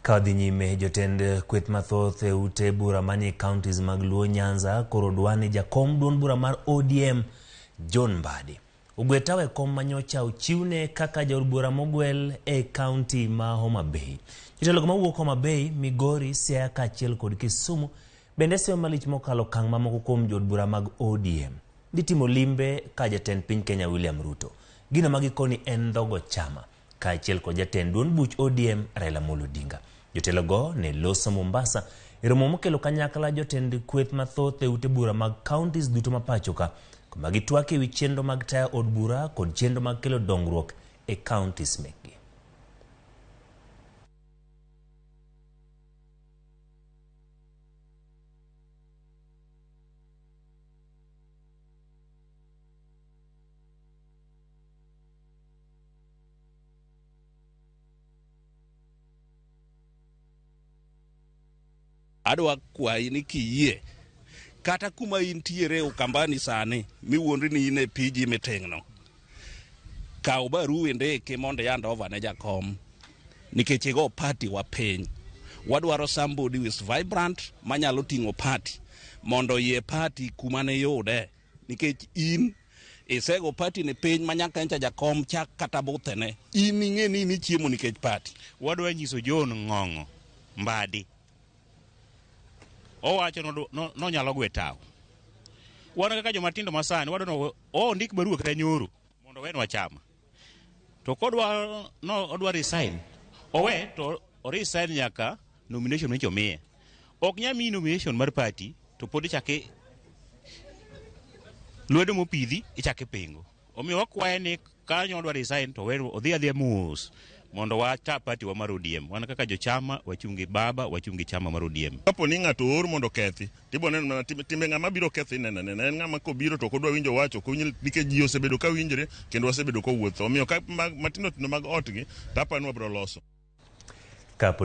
Ka dhi nyime, jotend kweth mathoth e ute bura manie counties mag Luo Nyanza koro dwa ni jakom duond bura mar ODM John Mbadi ogwe tawo e kom manyocha ochiwne kaka jaod bura mogwel e kaunti ma Homa Bay. Jotelogo mawuok Homa Bay, Migori, Siaya kaachiel kod Kisumu bende seyo malich mokalo okang' mamoko kuom jood bura mag ODM dhi timo limbe ka jatend piny Kenya William Ruto. Gino ma gikoni en dhogo chama kaachiel kod jatend duond buch ODM Raila Amolo Odinga. Jotelogo ne loso Mombasa e romo mokelo kanyakla jotend kweth mathoth e ute bura mag counties duto ma pacho ka, kuma gitwak ewi chenro mag tayo od bura kod chenro mag kelo dongruok e counties mekgi. Adwa kwayi ni kiyie kata kuma intiere Ukambani sani miwuondri ni in e PG meeting no, kaw barua indiki mondo i hand over ne jakom nikech igo party wa piny. Wadwaro somebody who is vibrant manyalo ting'o party mondo oyie party kuma ne yude nikech in isego party ni piny ma nyaka ncha jakom chak kata buthene in ing'e ni in ichiemo nikech party. Wadwa nyiso John Ng'ong'o Mbadi owacho nonyalo gwe tawo. Wan kaka joma tindo masani wadwa ni ondik barua kata nyoro mondo owenwa chama. To kodwa no odwa resign, owe to o resign nyaka nomination manyocha omiye. Ok nyal miyi nomination mar party to pod ichaki lwedo mopidhi ichako ipingo. Omiyo wakwaye ni ka odwa resign to owe odhi adhiya mos mondo wata party wa mar ODM. Wan kaka jochama wachung' gi baba, wachung' gi chama mar ODM. Kapo ni ng'ato oor mondo okethi, tibo neno mana timbe ng'ama biro ketho ineno anena. En ng'ama kobiro to ok odwa winjo wach, ok owinj nikech ji osebedo ka winjre kendo wasebedo kowuotho. Omiyo ka matindo tindo mag ot gi, to aparo ni wabiro loso. Kapo